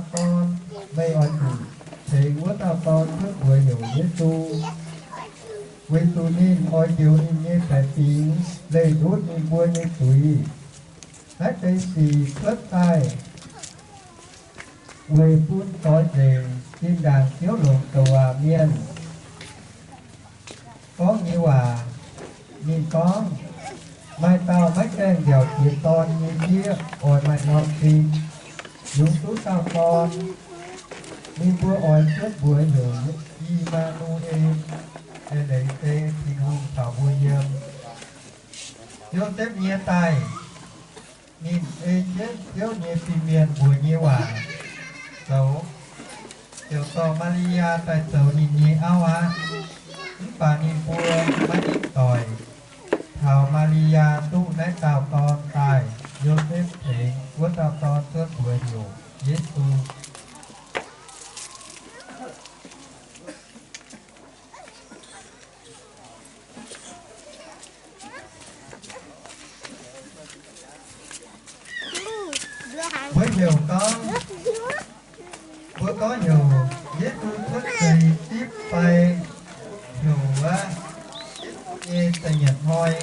dauh dorn, meih oix zuqc tengx wuov dauh dorn cuotv mbuox heuc Yesu, weic zuqc ninh oix njoux ninh nyei baeqc fingx leih ndutv ninh mbuo nyei zuiz. Naaiv deix sic cuotv daaih weic bun doix nzengc zinh ndaangc Ziouv longc douc waac mienh gorngv nyei waac. Ninh gorngv, maaih dauh maiv gaengh mbiaauc jiex dorn nyei ndiev oix maaih norm zing. Yungz duqv dauh dorn, ninh mbuo oix cuotv mbuox heuc I^maa^nu^en, eix leiz se Tin-Hungh caux mbuo yiem. Yosepv nyie daaih, ninh ei jienv Ziouv nyei fin-mienh mbuox nyei waac zoux, ziouc dorh Maa^li^yaa daaih zoux ninh nyei auv aqv. Mv baac ninh mbuo maiv nitv doic. Taux Maa^li^yaa duqv naaiv dauh dorn daaih, Yosepv tengx wuov dauh dorn cuotv mbuox heuc Yesu. Mbuo heuc gorngv, mbuo gorngv heuc Yesu cuotv seix zipv fai heuc wuov Yesu nyei da'nyeic hnoi.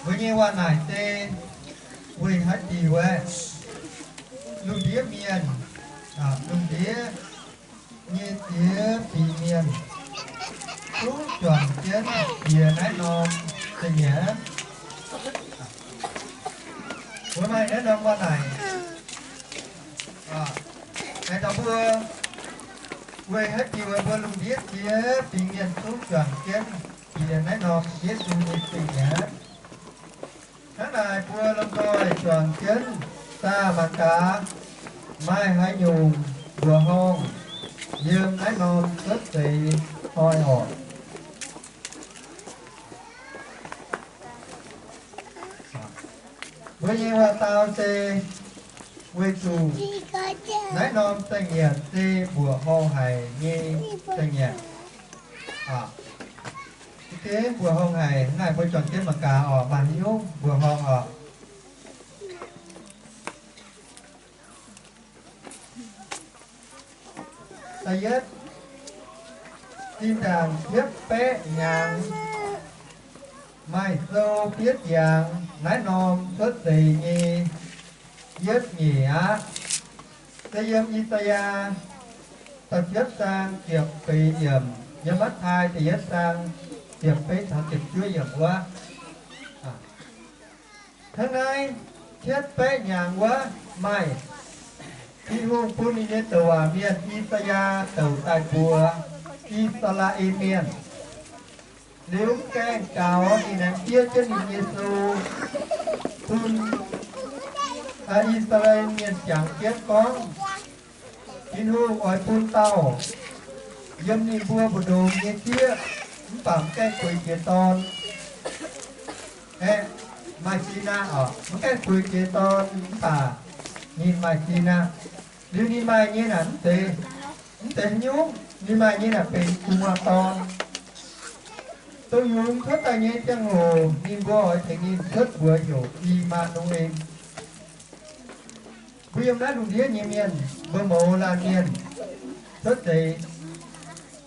Mbuo nyei waac naaic se weic haaix diuc aeqv, lungh ndiev mienh, lungh ndiev nyei ziex fingx mienh zungv juangc jienv jiex naaiv norm da'nyeic. Mbuo maaih naaiv norm waac naaic, aengx taux mbuo weic haaix diuc mbuo lungh ndiev ziex fingx mienh zungv juangc jienv jiex naaiv norm Yesu nyei da'nyeic. Hnangv naaic mbuo lomh nzoih juangc jienv saah mangc gaax maaih haaix nyungc mbuoqc horngh yiem naaiv norm cuotv seix hnoi orqc. Mbuo nyei waac-dau se weic zuqc naaiv norm da'nyeic se mbuoqc horngh haic nyei da'nyeic. Mbuoqc horngh haic, naaiv mbuo juangc jienv mangc gaax orqc, maaih haaix nyungc mbuoqc horngh orqc. Da'yietv, zinh ndaangc cietv baeqv hnyangx, maaih sou fiev ziangx naaiv norm cuotv seix nyei yietv nyeic aqv. Se yiem I^saa^yaa da'cietv zaang ziepc feix yiemc, yiem Matv^tai da'yietv zaang ziepc feix caux ziepc juov yiemc wuov. Hnangv naaiv, cietv baeqv hnyangx wuov maaih Tin-Hungh bun ninh nyei douc waac mienh I^saa^yaa douc daaih mbuox I^saa^laa^en Mienh. Liuz mv gaengh gaux ninh aengx fiev jienv ninh nyei sou bun I^saa^laa^en Mienh jangx jienv gorngv, Tin-Hungh oix bun dauh yiem ninh mbuo mbu'ndongx nyei sieqv, mv baac mv gaengh bueix jiex dorn. Aeqv, maaih sin aqv orqc, mv gaengh bueix jiex dorn mv baac ninh maaih sin aqv. Liuz ninh maaih nyei naaic mv zeiz, mv zeiz haaix nyungc, ninh maaih nyei naaic benx gu'nguaaz dorn. Dongh yungz cuotv daaih nyei ziangh hoc ninh mbuo oix tengx ninh cuotv mbuox heuc I^maa^nu^en. Mbuo yiem naaiv lungh ndiev nyei mienh, mbuo mouz laanh mienh cuotv seix,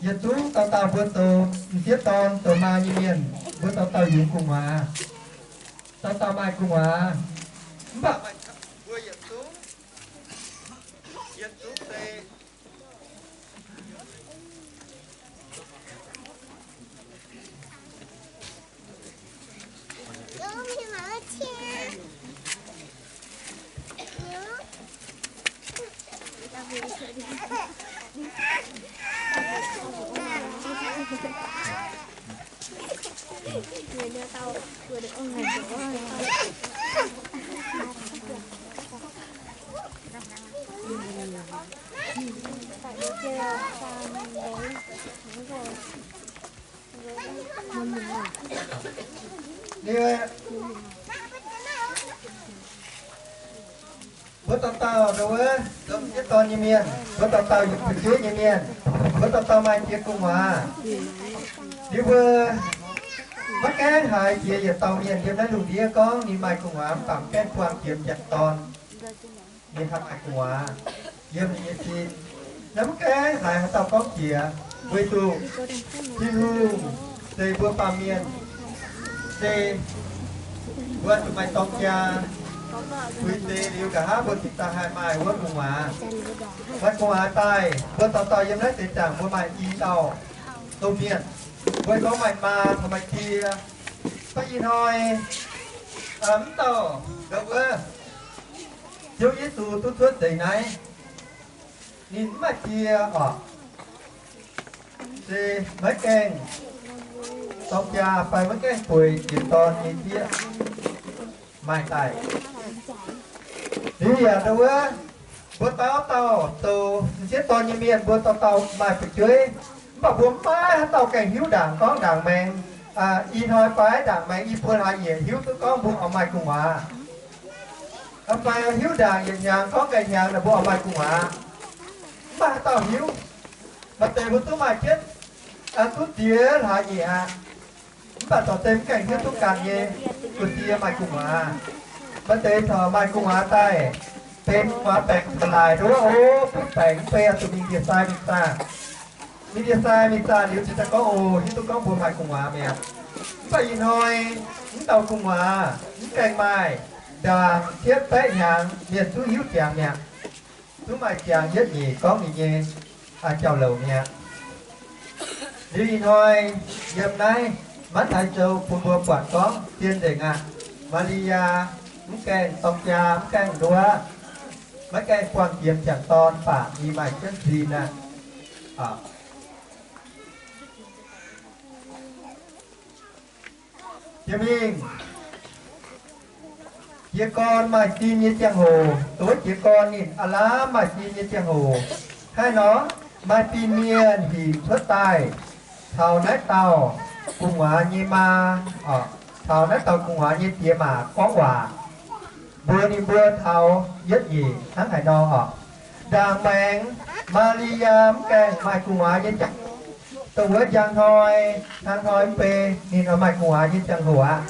yietc zungv dauh dauh mbuo zoux m'sieqv dorn zoux maa nyei mienh, mbuo dauh dauh yungz gu'nguaaz, dauh dauh maaih gu'nguaaz. Mv baac mbuo yietc zungv, yietc zungv se Liuz, mbuo dauh dauh ndongc wuov zoux m'sieqv dorn nyei mienh, mbuo dauh dauh yungz fu'jueiv nyei mienh, mbuo dauh dauh maaih jiex gu'nguaaz. Liuz mbuo maiv gaengh haiz jiex yietc dauh mienh yiem naaiv lungh ndiev gorngv ninh maaih gu'nguaaz mv baac mv gaengh buangh jiex m'jangc dorn. ninh haih maaih gu'nguaaz yiem ninh nyei sin. Naaiv mv gaengh haiz haaix dauh gorngv jiex, weic zuqc Tin-Hungh ceix mbuo baamh mienh, ceix mbuo zuqc maaih dorng jaa, buix zeix liuz nqa'haav mbuo cingx daaih haih maaih wuov gu'nguaaz. Maaih gu'nguaaz daaih, mbuo dauh dauh yiem naaiv deix zaangc mbuo maaih i dauh domh mienh, mbuo gorngv maaih maa caux maaih die. Mv baac ih hnoi mv dauh ndau wuov, Ziouv Yesu duqv cuotv nzengc naaiv, ninh mv maaih die oc. Se maiv gaengh dorng jaa fai maiv gaengh bueix jiex dorn nyei sieqv maaih daaih. Liuz yaac ndau wuov, mbuo dauh dauh zoux m'sieqv dorn nyei mienh, mbuo dauh dauh maaih fu'jueiv, mv baac mbuo mv maaih haaix dauh gaengh hiuv ndaangc gorngv ndaangc maengx ih hnoi fai ndaangc maengx i buo hlaax yietc hiuv duqv gorngv mbuo oix maaih gu'nguaaz. Fai hiuv ndaangc yietc hnyangx gorngv ganh hnyangx naaic mbuo oix maaih gu'nguaaz. Mv maaih haaix dauh hiuv. Maaih deix mbuo duqv maaih jienv, duqv ziex hlaax nyeic aqv. Mv baac corc se mv gaengh hiuv duqv ganh nyei ga'sie maaih gu'nguaaz. Maaih deix corc maaih gu'nguaaz daaih, benx gu'nguaaz baengc caux laaic nduov, o, butv baengc mv bei zuqc mingh ndie-sai mingh zaah. Mingh ndie-sai mingh zaah liuz cingx daaih gorngv, o, hiuv duqv gorngv mbuo maaih gu'nguaaz mi'aqv. Mv baac ih hnoi mv dauh gu'nguaaz mv gaengh maaih, ndaangc cietv baeqv hnyangx mienh zungv hiuv ziangx mi'aqv. Zungv maaih ziangx yietv nyeic gorngv ninh nyei jauv-louc mi'aqv. Liuz ih hnoi yiem naaiv Matv^taai Sou bun mbuo buatc gorngv zien nzengc aqv. Maa^li^yaa mv gaengh dorng jaa, mv gaengh nduov, maiv gaengh buangh jiex m'jangc dorn, mv baac ninh maaih jienv sin aqv. Jiex mingh, jiez gorn maaih sin nyei ziangh hoc, dongh wuov jiez gorn ninh aav lamh maaih sin nyei ziangh hoc, haaix nor maaih fin-mienh hinc cuotv daaih caux naaiv dauh gu'nguaaz nyei maa, caux naaiv dauh gu'nguaaz nyei diex maac gorngv waac, mbuox ninh mbuo taux yietv nyeic hnangv haaix nor oc. Ndaangc maengx Maa^li^yaa mv gaengh maaih gu'nguaaz nyei ziangh hoc, dongh wuov njang hnoi, hnangv hnoi mv bei ninh oix maaih gu'nguaaz nyei ziangh hoc aqv.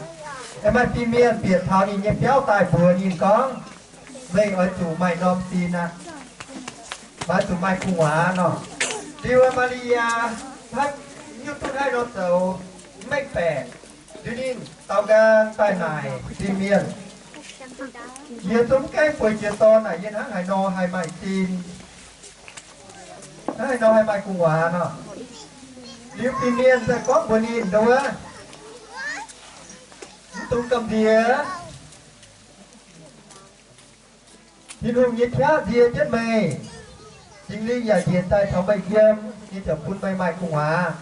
Aengx maaih fin-mienh bieqc taux ninh nyei biauv daaih mbuox ninh gorngv, meih oix zuqc maaih norm sin aqv. Oix zuqc maaih gu'nguaaz nor. Liuz Maa^li^yaa haiv nyungc duqv haaix nor zoux, mv mengh baeqc. Liuz ninh daaux nqaang daaih naaic fin-mienh, yie zungv mv gaengh bueix jiex dorn naaic, yie hnangv haaix nor haih maaih sin, hnangv haaix nor haih maaih gu'nguaaz nor. Liuz fin-mienh daaih gorngv mbuox ninh, ndongc wuov, mv dungx gamh nziex. Tin-Hungh nyei qaqv nzie jienv meih. Singx Lingh yaac njiec daaih taux meih yiem, ninh ziouc bun meih maaih gu'nguaaz.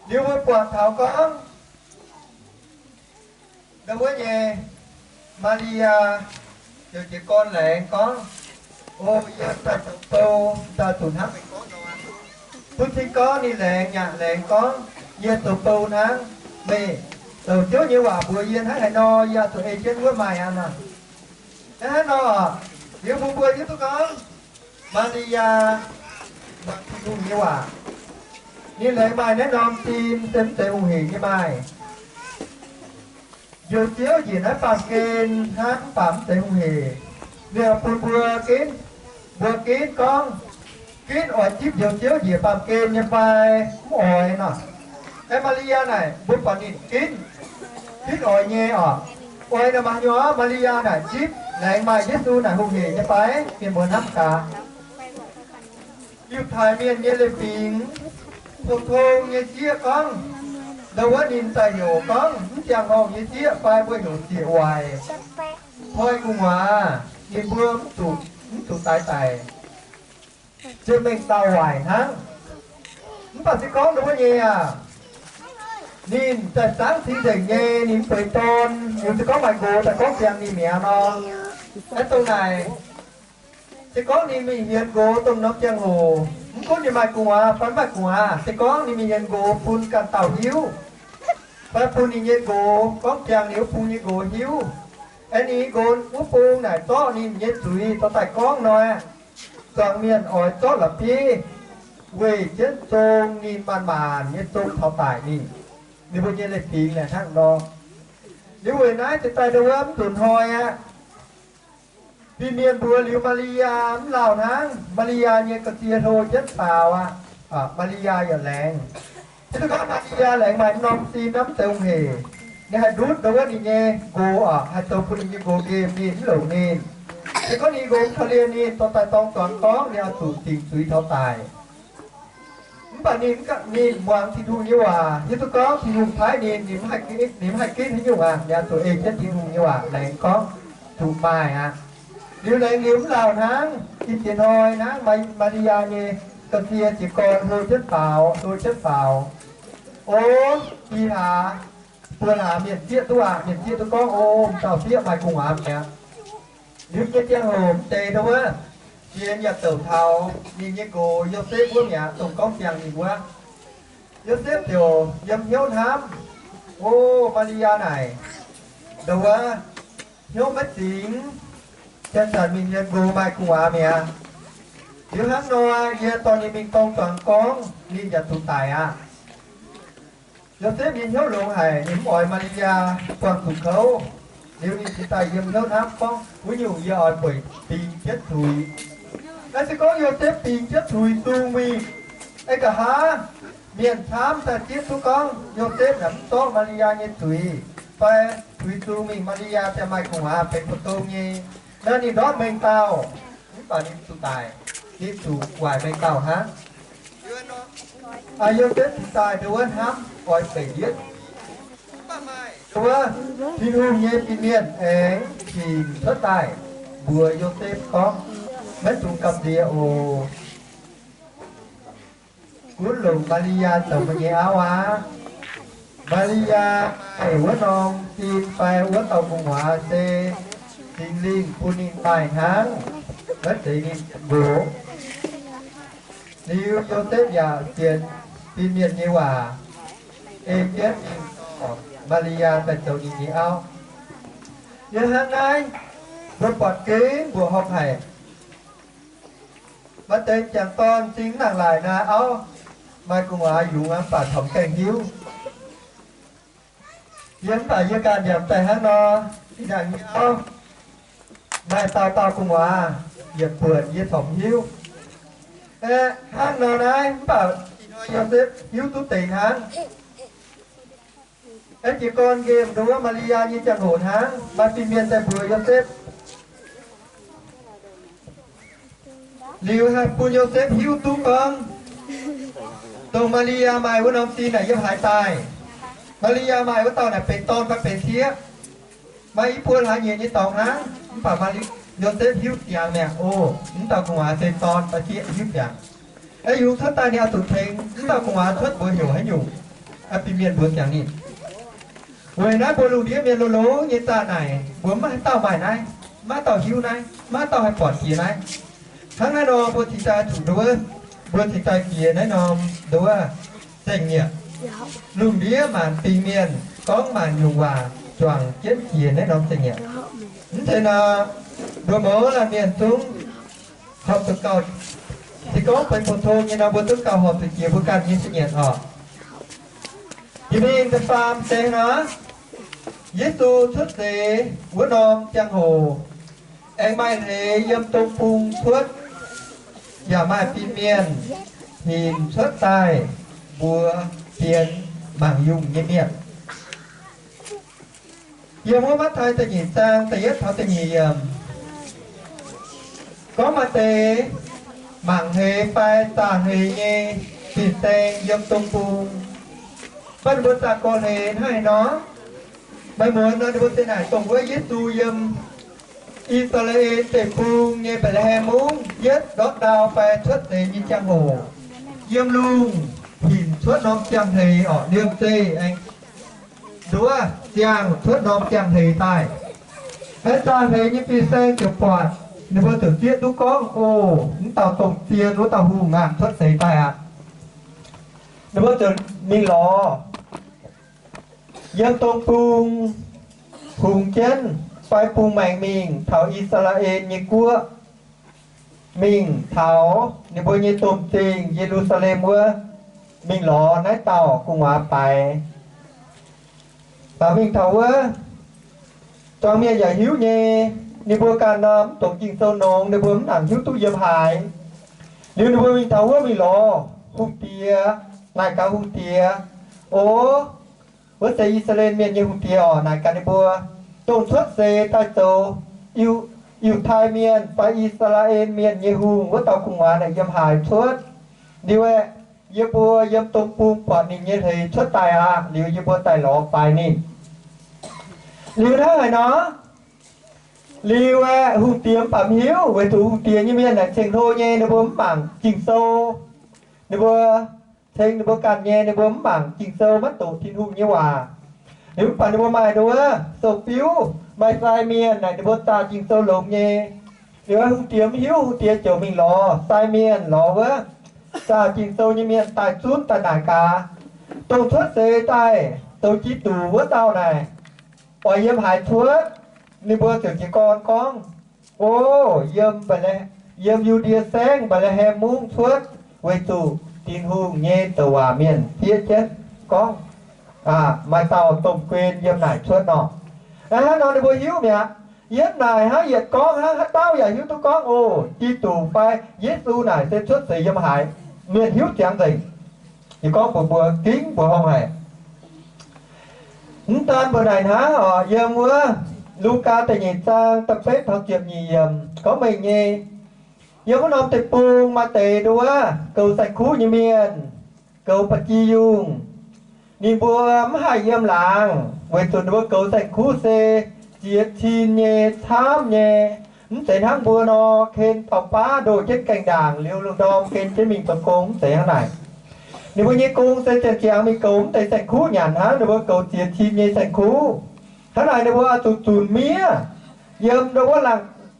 Liuz mbuo buatc taux gorngv, ndau wuov nyei Maa^li^yaa ziouc jiez gorn laengz gorngv, O, yie daaih zoux bou daaih zuqc hnangv meih gorngv nor. Bun cing gorngv ninh laengz yaac laengz gorngv, Yie zoux bou hnangv. Meih douc Ziouv nyei waac mbuox yie hnangv haaix nor, yie zuqc ei jienv wuov maaih aqv nor. Hnangv nor, liuz bun mbuo hiuv duqv gorngv Maa^li^yaa muangx Tin-Hungh nyei waac. Ninh laengz maaih naaiv norm sin se mv zeiz hungh heic nyei maaih. Njoux Ziouv njiec naaiv baamh gen hnangv, mv baac mv zeiz hungh heic. Ninh bun mbuo ginv, mbuo ginv gorngv, ginv oix zipv Njoux Ziouv njiec baamh gen nyei fai mv oix nor. Aeqv, Maa^li^yaa naaic mbuo buatc ninh ginv, ginv oix nyei oc. Oix nor maaih nyei, Maa^li^yaa naaic zipv laengz maaih Yesu naaic hungh heic nyei fai? Mienh mbuo hnamv gaax. Yiutai mienh nyei leiz-fingx, tong-tong nyei sieqv gorngv, ndau wuov ninh daaih heuc gorngv mv ziangh horngh nyei sieqv fai mbuo heuc ziec waaic, toi gu'nguaaz, ninh mbuo mv zuqc, mv zuqc daix daic, ziouc mengh dauh waaic hnangv. Mv baac se gorngv ndau wuov nyei aac, ninh daaih zangv cing-nzengc nyei, ninh mv bueix dorn, liuz se gorngv maaih nqox daaih gorngv ziangx ninh mi'aqv nor. Aeqv, dongh naaic, se gorngv ninh mingh hienx nqox dongh norm ziangh hoc, mv gunv ninh maaih gu'nguaaz fai mv maaih gu'nguaaz, se gorngv ninh mingh hienx nqox bun ganh dauh hiuv, fai bun ninh nyei nqox gorngv ziangx ninh wuov bung nyei nqox hiuv. Aeqv, ninh nqox wuov bung naaic zorqv ninh nyei zuiz dorh daaih gorngv nor, zuangx mienh oix zorqv la'bieiv weih jienv zong ninh maanc maanc nyei zong taux daic ninh. Ninh mbuo nyei leiz-fingx naaic hnangv nor. Liuz weic naaiv cingx daaih ndau wuov mv nzunc hnoi aqv. Fin-mienh mbuox liuz Maa^li^yaa mv lauh hnangv, Maa^li^yaa nyei ga'sie hlo jienv faaux aqv. Maa^li^yaa yaac laengz. Hiuv duqv gorngv Maa^li^yaa laengz maaih norm sin hnamv deix hungh hec. Ninh haih ndutv ndongc wuov ninh nyei nqox oc, haih zoux bun ninh nyei nqox nqemh ninh mv longc ninh. Se gorngv ninh nqox mv korv-lienh ninh, dorh daaih dorng zuangx gorngv, ninh oix zuqc dingc zuiz taux daic. Mv baac ninh, ninh muangx Tin-Hungh nyei waac, hiuv duqv gorngv Tin-Hungh paaiv ninh, ninh mv haih ginv haaix nyungc aqv. Ninh oix zuqc ei jienv Tin-Hungh nyei waac laengz gorngv zuqc maaih aqv. Liuz laengz liuz mv lauh hnangv, ih jiex hnoi hnangv, Maa^li^yaa nyei ga'sie jiez gorn hlo jienv faaux, hlo jienv faaux. O, ih hlaax buo hlaax mienh zieqv duqv aqv. Mienh zieqv duqv gorngv, o, m'dauh sieqv maaih gu'nguaaz mi'aqv. Liuz nyei ziangh hoc m'deix ndau wuov, Sienx yaac douc taux ninh nyei nqox Yosepv wuov mi'aqv, dongh gorngv siang ninh wuov. Yosepv ziouc yiem hnyouv hnamv, o, Maa^li^yaa naaic ndau wuov hnyouv maiv zingx, janx-zanc mingh mienh nqox maaih gu'nguaaz mi'aqv. Liuz hnangv nor, yie dorh ninh mingh dorng zuangx gorngv, ninh yaac zuqc daic aqv. Yosepv nyei hnyouv longx haic, ninh mv oix Maa^li^yaa buangh zuqc kouv. Liuz ninh cingx daaih yiem hnyouv hnamv gorngv, wuov nyungc yie oix bueix bingx jienv tuix. Naaiv se gorngv Yosepv bingx jienv tuix sung mingh, aengx nqa'haav mienh camv daaih zieqv duqv gorngv Yosepv naaic mv zorqv Maa^li^yaa nyei zuiz, fai tuix sung mingh Maa^li^yaa ziouc maaih gu'nguaaz benx mbu'ndongx nyei, nor ninh ndortv mengh dauh. Mv baac ninh zuqc daic, ninh zuqc waaic mengh dauh hnangv. Yosepv cingx daaih ndau wuov hnamv oix beic ndiev. Ndau wuov Tin-Hungh nyei fin-mienh aengx hinc cuotv daaih mbuox Yosepv gorngv, maiv dungx gamh nziex oc. Gunv longc Maa^li^yaa zoux meih nyei auv aqv. Maa^li^yaa maaih wuov norm sin fai wuov dauh gu'nguaaz se Singx Lingh bun ninh maaih hnangv, maiv zeiz ninh nqox. Liuz Yosepv yaac sienx fin-mienh nyei waac, ei jienv mingh dorh Maa^li^yaa daaih zoux ninh nyei auv. Yiem hnangv naaiv, mbuo buatc gengh mbuoqc horpc haic. Maaih deix m'jangc dorn m'zing mv nangc laaic naaic auv, maaih gu'nguaaz yungz aqv, mv baac taux mv gaengh hiuv. Yie mv baac yie ganh yaac daaih hnangv nor, ih zanc nyei auv maaih dauh dauh gu'nguaaz yietc buonc yie corc mv hiuv. Aeqv, hnangv nor naaiv mv baac Yosepv hiuv duqv deix hnangv. Aengx jiez gorn nqemh ndongc wuov Maa^li^yaa nyei ziangh hoc hnangv, maaih fin-mienh daaih mbuox Yosepv. Liuz haih bun Yosepv hiuv duqv gorngv, dongh Maa^li^yaa maaih wuov norm sin naaic yiem haaix daaih. Maa^li^yaa maaih wuov dauh naaic benx dorn fai benx sieqv. Maaih i buo hlaax nyieqc nyei dorngx hnangv, mv baac Yosepv hiuv ziangx mi'aqv. O, mv dauh gu'nguaaz se dorn fai sieqv hiuv ziangx. Aeqv, yungz cuotv daaih ninh oix zuqc tengx mv dauh gu'nguaaz cuotv mbuox heuc haaix nyungc. Fin-mienh mbuox ziangx ninh, weic naaiv mbuo lungh ndiev mienh longx-longx nyei zaah naaic, mbuo maiv haaix dauh maaih naaiv, maiv haaix dauh hiuv naaiv, maiv haaix dauh haih buatc jiex naaiv. Hnangv naaiv nor mbuo cingx daaih zuqc nduov, mbuo cingx daaih jiex naaiv norm nduov zengc mi'aqv. Lungh ndiev maanc fingx mienh gorngv maanc nyungc waac juangc jienv jiex naaiv norm zengc mi'aqv. Mv zeiz nor, mbuo mouz laanh mienh zungv horpc zuqc gauh, se gorngv benx pou-tong nyei nor, mbuo zungv gauh horpc zuqc jiex mbuo ganh nyei zingh nyeic oc. Jiex mingh da'faam deix nor, Yesu cuotv seix wuov norm ziangh hoc, aengx maaih hleix yiem dong bung cuotv, yaac maaih fin-mienh hinc cuotv daaih mbuox fienx mangc yungh nyei mienh. Yiem wuov Matv^tai da'nyeic zaang da'yietv taux da'nyeic yiemc gorngv maaih deix mangc hleix fai zaah hleix nyei fin-saeng yiem dong bung. Mv baac ninh mbuo zaah gorx hleix hnangv haaix nor, maaih muonz nor ninh mbuo se naaic dongh wuov Yesu yiem I^saa^laa^en Deic-Bung nyei Mbetc^le^hem Mungv yietv ndortv ndau fai cuotv seix nyei ziangh hoc, yiem lungh hinc cuotv norm ziangh hleix orqc, liemh zeih aengx nduov ziangh cuotv norm ziangh hleix daaih. Aengx zaah hleix nyei fin-saeng ziouc buatc, ninh mbuo ziouc zieqv duqv gorngv, O, mv dauh dongh zien wuov dauh hungh aqv, cuotv seix daaih aqv. Ninh mbuo ziouc mingh lorz yiem dong bung hungx jienv fai bung maengx mingh taux I^saa^laa^en nyei guoqv, mingh taux ninh mbuo nyei domh zingh Ye^lu^saa^lem wuov, mingh lorz naaiv dauh gu'nguaaz faix. Taux mingh taux wuov, zuangx mienh yaac hiuv nyei, Ninh mbuo ganh nor mv dongz Ging-Sou nongx, ninh mbuo mv nangc hiuv duqv yiem haaix. Liuz ninh mbuo mingh taux wuov mingh lorz hungh diex, naaic gaax hungh diex, O, wuov se I^saa^laa^en Mienh nyei hungh diex oc. Naaic gaax ninh mbuo, Dongh cuotv seix daaih zoux Yiu-, Yiutai Mienh fai I^saa^laa^en Mienh nyei hungh wuov dauh gu'nguaaz naaic yiem haaix cuotv? Liuz aeqv, yie mbuo yiem dong bung buatc ninh nyei hleix cuotv daaih aqv. Liuz yie mbuo daaih lorz faix ninh. Liuz hnangv haaix nor, liuz aeqv, hungh diex mv baac mv hiuv, weic zuqc hungh diex nyei mienh naaic ceng-hlo nyei, ninh mbuo mv mangc Ging-Sou. Ninh mbuo ceng ninh mbuo ganh nyei, ninh mbuo mv mangc Ging-Sou, maiv doqc Tin-Hungh nyei waac. Liuz mv baac ninh mbuo maaih nduov sou-fiuv, maaih sai mienh naaic ninh mbuo zaah Ging-Sou longx nyei. Liuz hungh diex mv hiuv, hungh diex ziouc mingh lorz sai mienh, lorz wuov zaah Ging-Sou nyei mienh daaih zunv daaih naaic gaax, Dongh cuotv seix daaih zoux Giduc wuov dauh naaic oix yiem haaix cuotv? Ninh mbuo ziouc jiez gorn gorngv, O, yiem, yiem Yu^ndie Saengv Mbetc^le^hem Mungv cuotv, weic zuqc Tin-Hungh nyei douc waac mienh fiev jienv gorngv, maaih dauh domh guen yiem naaic cuotv nor. Hnangv nor ninh mbuo hiuv mi'aqv. Yietv naaic hnangv yietc gorngv hnangv, haaix dauh yaac hiuv duqv gorngv, O, Giduc fai Yesu naaic se cuotv seix yiem haaix. Mienh hiuv ziangx nzengc. Yie gorngv mbuox mbuo, gingv mbuoqc horngh haic. Mv daan mbuo naaic hnangv oc, yiem wuov Lugaa da'nyeic zaang da'betv taux ziepc nyeic yiemc gorngv mengh nyei, yiem wuov norm deic-bung maaih deix nduov goux saeng-kuv nyei mienh, goux ba'gi yungh. Ninh mbuo mv haih yiem laangz weic zuqc ninh mbuo goux saeng-kuv se ziex cin nyei, camv nyei. Mv zeiz hnangv mbuo nor, ken faaux baav ndoh jienv gaengh ndaangc liuz lungh ndorm gen jienv mingh zoux gong, mv zeiz hnangv naaic. Ninh mbuo nyei gong se zienc ziangx mingh goux mv deix saeng-kuv nyanc hnangv, ninh mbuo goux ziex cin nyei saeng-kuv. Hnangv naaic ninh mbuo oix zuqc zunc miev yiem,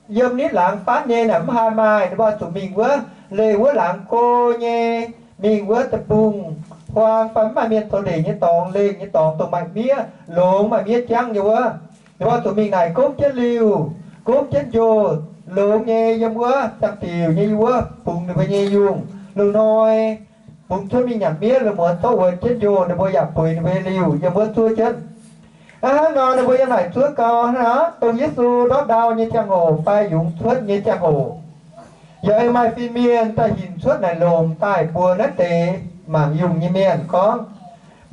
yiem nitv laangz fatv nyei naaic mv haih maaih. Ninh mbuo oix zuqc mingh wuov leih wuov laangz go nyei, mingh wuov deic-bung-huaang fai mv maaih mienh zoux ndeic nyei dorngx, leih nyei dorngx, dongh maaih miev longx maaih miev jangv nyei wuov. Ninh mbuo oix zuqc mingh naaic gomv jienv liuh, gomv jienv njoh, longx nyei, yiem wuov ziangh diuc nyei wuov bungx ninh mbuo nyei yungh. Loz-hnoi bungx cuotv mingh nyanc miev, loz-muonz zorqv wuonx jienv njoh, ninh mbuo yaac bueix ninh mbuo nyei liuh yiem wuov zuov jienv. Hnangv nor ninh mbuo yiem naaic zuov gau hnangv, dongh Yesu ndortv ndau nyei ziangh hoc fai yungz cuotv nyei ziangh hoc, yaac maaih fin-mienh daaih hinc cuotv naaic lomc daaih mbuox naaiv deix mangc yungh nyei mienh gorngv,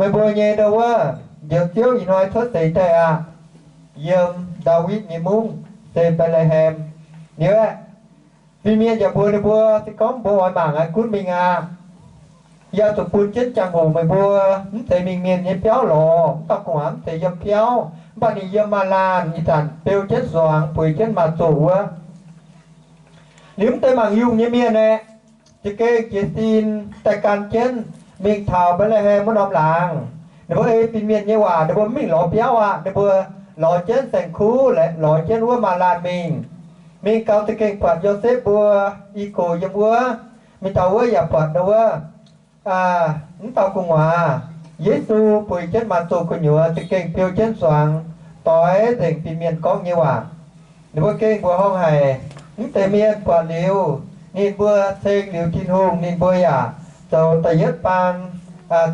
Meih mbuo nyei ndo wuov Njoux Ziouv ih hnoi cuotv seix daaih aqv, yiem Ndaawitv nyei mungv, se Mbetc^le^hem. Liuz aeqv, fin-mienh yaac mbuox ninh mbuo, se gorngv mbuo oix mangc aeqv, gunv mingh aqv. Yie zuqc bun jienv ziangh hoc meih mbuo, mv zeiz mingh mienh nyei biauv lorz. Mv dauh gu'nguaaz mv zeiz yiem biauv, mv baac ninh yiem maaz-laanh ih zanc beu jienv suangx, bueix jienv maaz-zoh wuov. Liuz mv deix mangc yungh nyei mienh aeqv, za'gengh jiez sin daaih gan jienv mingh taux Mbetc^le^hem wuov norm laangz. Ninh mbuo ei fin-mienh nyei waac, ninh mbuo mv mingh lorz biauv aqv. Ninh mbuo lorz jienv saeng-kuv, lorz jienv wuov maaz-laanh mingh. Mingh gau za'gengh buatc Yosepv mbuo i gox yiem wuov. Mingh taux wuov yaac buatc ndo wuov, mv dauh gu'nguaaz, Yesu, bueix jienv maaz-zoh gu'nyuoz, za'gengh beu jienv suangx, doix nzengc fin-mienh gorngv nyei waac. Ninh mbuo gengh mbuoqc horngh haic. Mv deix mienh buatc liuz, ninh mbuo ceng liuz Tin-Hungh, ninh mbuo yaac zoux da'yietv baan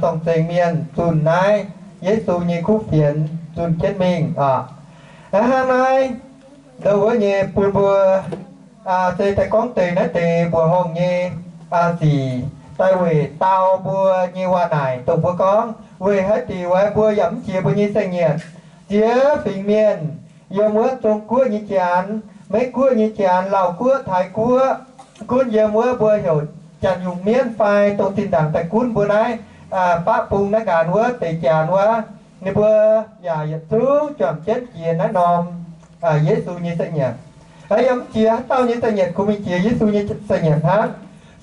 zorng-zengx mienh zunh naaiv Yesu nyei kuv fienx zunh jienv mingh oc. Hnangv naaiv, ndo wuov nyei bun mbuo se daaih gorngv deix naaiv deix mbuoqc horngh nyei sic, daaih weic dau mbuo nyei waac naaic, dongh mbuo gorngv, weic haaix diuc mbuo yaac mv jiex mbuo nyei saeng-nyietc. Ziex fingx mienh yiem wuov Zong-Guoqv nyei janx, Meiv-Guoqv nyei janx, Lauv-Guoqv, Taiv-Guoqv, gunv yiem wuov mbuo heuc Janx-Yungh Mienv fai dongh zinh ndaangc daaih gunv mbuo naaiv baqv bung naaiv nqaanx wuov deix janx wuov, ninh mbuo yaac yietc zungv juangc jienv jiex naaiv norm Yesu nyei saeng-nyietc. Yaac mv jiex haaix dauh nyei saeng-nyietc, kungx mingh jiex Yesu nyei saeng-nyietc hnangv.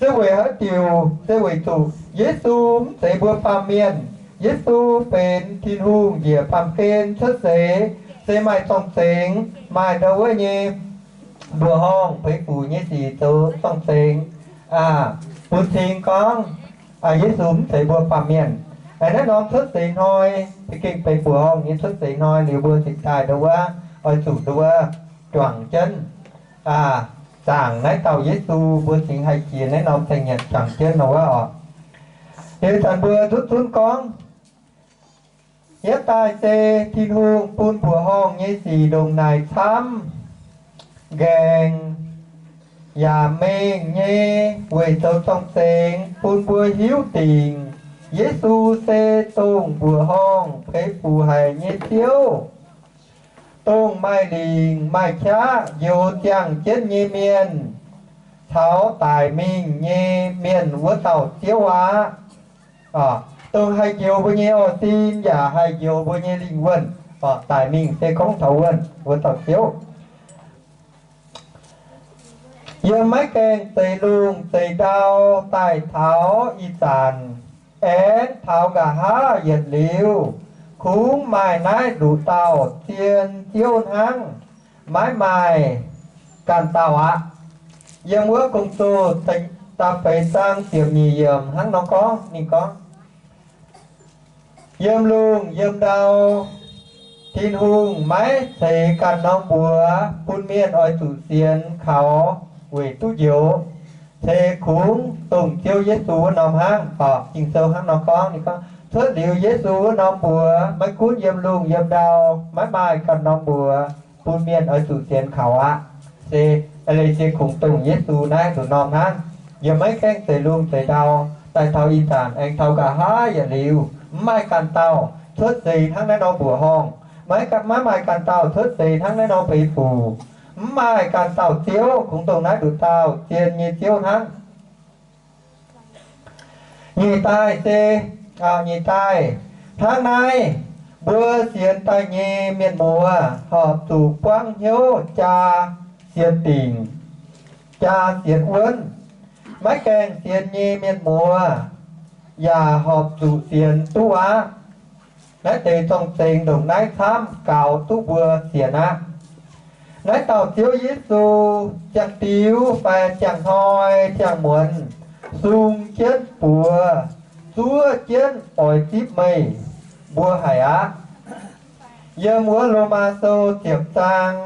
Se weic haaix diuc? Se weic zuqc Yesu mv zeiz mbuo baamh mienh. Yesu benx Tin-Hungh njiec baamh gen cuotv seix, se maaih zorng-zengx, maaih ndo wuov nyei mbuoqc horngh, feix fuc nyei sic zoux zorng-zengx bun cing gorngv Yesu mv zeiz mbuo baamh mienh. Naaiv norm cuotv seix hnoi za'gengh benx mbuoqc horngh nyei cuotv seix hnoi liuz, mbuo cingx daaih ndo wuov, oix zuqc ndo wuov juangc jienv zaangc naaiv dauh Yesu. Mbuo cingx haih jiex naaiv norm saeng-nyietc juangc jienv nor wuov oc. Ih zanc mbuo nzutv zunv gorngv, yietv daaih se Tin-Hungh bun mbuoqc horngh nyei sic ndongc naaic camv. nqaengc yaac mengh nyei weic zoux zorng-zengx bun mbuo hiuv dingc Yesu se dongh mbuoqc horngh peix fuc haic nyei Ziouv, dongh maaih lingc maaih qaqv njoux ziangh jienv nyei mienh caux daic mingh nyei mienh wuov dauh Ziouv aqv. Dongh haih njoux mbuo nyei orv sin yaac haih njoux mbuo nyei lingh wuonh. Daic mingh se gorngv taux wuonh wuov dauh Ziouv. Yiem maiv gaengh zeix lungh zeix ndau daaih taux ih zanc, aengx taux nqa'haav yietc liuz, kungx maaih naaiv nduqc dauh zien Ziouv hnangv, maiv maaih ganh dauh aqv. Yiem wuov Gong-Zoh da'feix zaang ziepc nyeic yiemc hnangv nor gorngv, ninh gorngv, yiem lungh yiem ndau, Tin-Hungh maiv ceix ganh norm mbuox bun mienh oix zuqc sienx kaux weic duqv njoux, se kungx dongh Ziouv Yesu wuov norm hnangv. Orqc, Ging-Sou hnangv nor gorngv, ninh gorngv cuotv liuz Yesu wuov norm mbuox, maiv gunv yiem lungh yiem ndau, maiv maaih ganh norm mbuox bun mienh oix zuqc sienx kaux aqv. Se, aa, leiz se kungx dongh Yesu naaiv nduqc norm hnangv. Yiem maiv gaengh zeix lungh zeix ndau daaih taux ih zanc aengx taux nqa'haav yietc liuz, mv maaih ganh dauh cuotv seix hnangv naaiv nor mbuoqc horngh. Maiv, maiv maaih ganh dauh cuotv seix hnangv naaiv nor peix fuc. Mv maaih ganh dauh Ziouv, kungx dongh naaiv nduqc dauh zien nyei Ziouv hnangv. Nyeic daaih se, nyeic daaih, hnangv naaiv, mbuo sienx daaih nyei mienh muoz horpc zuqc buangv hnyouv jaa sienx dingc, jaa sienx wuonv. Maiv gaengh sienx nyei mienh muoz yaac horpc zuqc sienx duqv aqv. Naaiv deix zorng-zengx ndongc naaiv camv gaux duqv mbuo sienx aqv. Naaiv dauh Ziouv Yesu ziangh diuv fai ziangh hnoi ziangh muonz sung jienv buoz zuov jienv oix zipv meih mbuo haic aqv. Yiem wuov Lomaa Sou ziepc zaang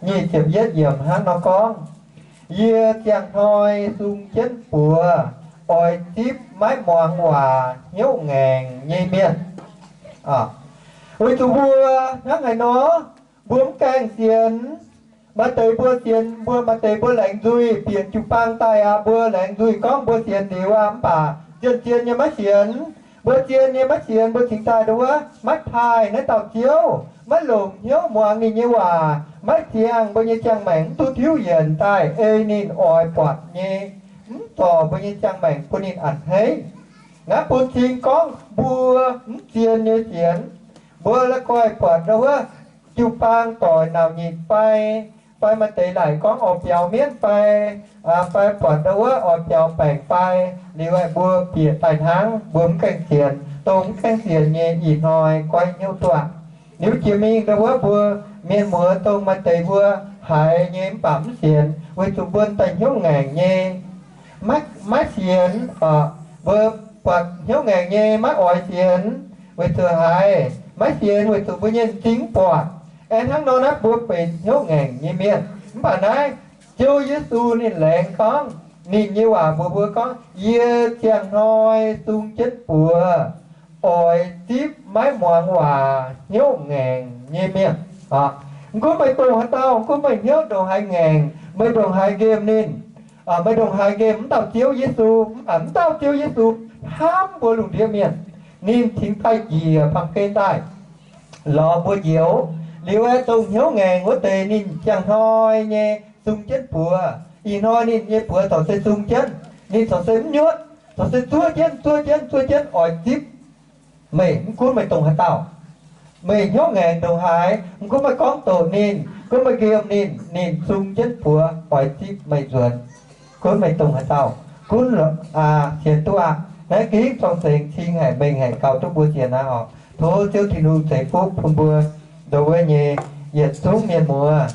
nyic ziepc yietv yiemc hnangv nor gorngv, yie ziangh hnoi sung jienv buoz oix zipv maiv muangx waac hnyouv ngaengc nyei mienh. Weic zuqc mbuo hnangv haaix nor, mbuo mv gaengh sienx. Maaih deix mbuo sienx, mbuo maaih deix mbuo laengz nzuih bieqc jiu-baang daaih aqv, mbuo laengz nzuih gorngv mbuo sienx liuz aqv, mv baac zien-zien nyei maiv sienx. Mbuo zien nyei maiv sienx, mbuo cingx daaih ndau wuov maiv taaih naaiv dauh Ziouv, maiv longc hnyouv muangx ninh nyei waac, maiv ziangh mbuo nyei ziangh maengc mv duqv tiuv yienc daaih ei ninh oix buatc nyei, mv zorc mbuo nyei ziangh maengc bun ninh a'hneiv. Naaiv bun cing gorngv mbuo mv zien nyei sienx. Mbuo la'guaih buatc ndau wuov jiu-baang doic nauc nyitc fai, fai maaih deix laaic gorngv oix biaux mienv fai, fai buatc ndau wuov oix biaux baengc fai, liuz aeqv, mbuo bieqc daaih hnangv, mbuo mv gaengh sienx. Dongh mv gaengh sienx nyei ih hnoi goiv hnyouv duqv aqv. Liuz jiex mingh ndau wuov mbuo mienh muoz dongh maaih deix mbuo haiz nyei mv baac mv sienx, weic zuqc mbuo daaih hnyouv ngaengc nyei, maiv, maiv sienx. Mbuo buatc hnyouv ngaengc nyei maiv oix sienx, weic zuqc haiz maiv sienx, weic zuqc mbuo nyei m'zing mv buatc. Aengx hnangv nor naaiv mbuo benx hnyouv ngaengc nyei mienh. Mv baac naaiv Ziouv Yesu ninh laengz gorngv, ninh nyei waac mbuox mbuo gorngv, yie ziangh hnoi sung jienv buoz oix zipv maiv muangx waac hnyouv ngaengc nyei mienh. Mv gunv meih dongh haaix dauh, mv gunv meih hnyouv ndongc haaix ngaengc, meih ndongc haaix nqemh ninh, meih ndongc haaix nqemh mv dauh Ziouv Yesu, mv baac mv dauh Ziouv Yesu hnamv mbuo lungh ndiev mienh. Ninh cingx daaih njiec baamh gen daaih lorz mbuo njoux. Liuz aeqv, dongh hnyouv ngaengc wuov deix ninh ziangh hnoi nyei sung jienv buoz. Ih hnoi ninh nyei buoz corc se sung jienv, ninh corc se mv nyuotv, corc se zuov jienv, zuov jienv, zuov jienv oix zipv meih, mv gunv meih dongh haaix dauh. Meih hnyouv ngaengc ndongc haaix, mv gunv meih gorngv doqc ninh, gunv meih nqemh ninh, ninh sung jienv buoz oix zipv meih nzuonx. Gunv meih dongh haaix dauh, gunv sienx duqv aqv. Naaiv gingv zorng-zengx cing haic, mengh haic, gaux duqv mbuo sienx aqv oc. Tov Ziouv Tin-Hungh ceix fuqv bun mbuo ndau wuov nyei yietc zungv mienh muoz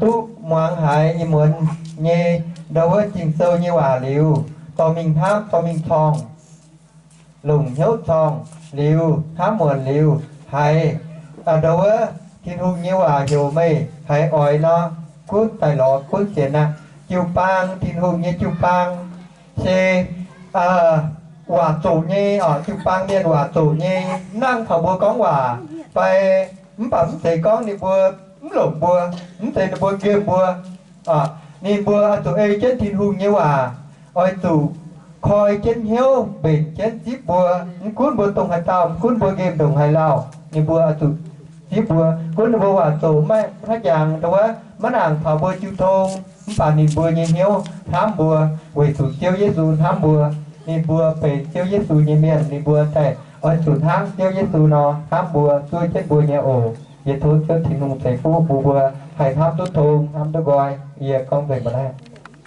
duqv muangx haiz ih muonz nyei ndau wuov Ging-Sou nyei waac liuz, dorh mingh hnamv, dorh mingh corng, longc hnyouv corng liuz, hnamv muonc liuz, haiz ndau wuov Tin-Hungh nyei waac heuc meih haiz oix nor, gunv daaih lorz gunv sienx aqv. Jiu-baang, Tin-Hungh nyei jiu-baang se waac zoqc nyei oc, jiu-baang mienh waac zoqc nyei, mv nangc taux mbuo gorngv waac fai, mv baac mv zeiz gorngv ninh mbuo mv longc mbuo, mv zeiz ninh mbuo nqemh mbuo. Ninh mbuo oix zuqc ei jienv Tin-Hungh nyei waac, oix zuqc koi jienv hnyouv mbenc jienv zipv mbuo. Mv gunv mbuo dongh haaix dauh, mv gunv mbuo nqemh ndongc haaix lauh, ninh mbuo oix zuqc zipv mbuo. Gunv ninh mbuo waac zoqc maiv haaix jangx, dongh wuov maiv nangc taux mbuo jiu tong, mv baac ninh mbuo nyei hnyouv hnamv mbuo, weic zuqc Ziouv Yesu hnamv mbuo. Ninh mbuo benx Ziouv Yesu nyei mienh, ninh mbuo daaih oix zuqc hnangv Ziouv Yesu nor hnamv mbuo, zuov jienv mbuo nyei oc. Yie tov Ziouv Tin-Hungh ceix fuqv bun mbuo haih hnamv duqv tong, hnamv duqv nqoi. Yie gorngv nzengc mbuo naaiv.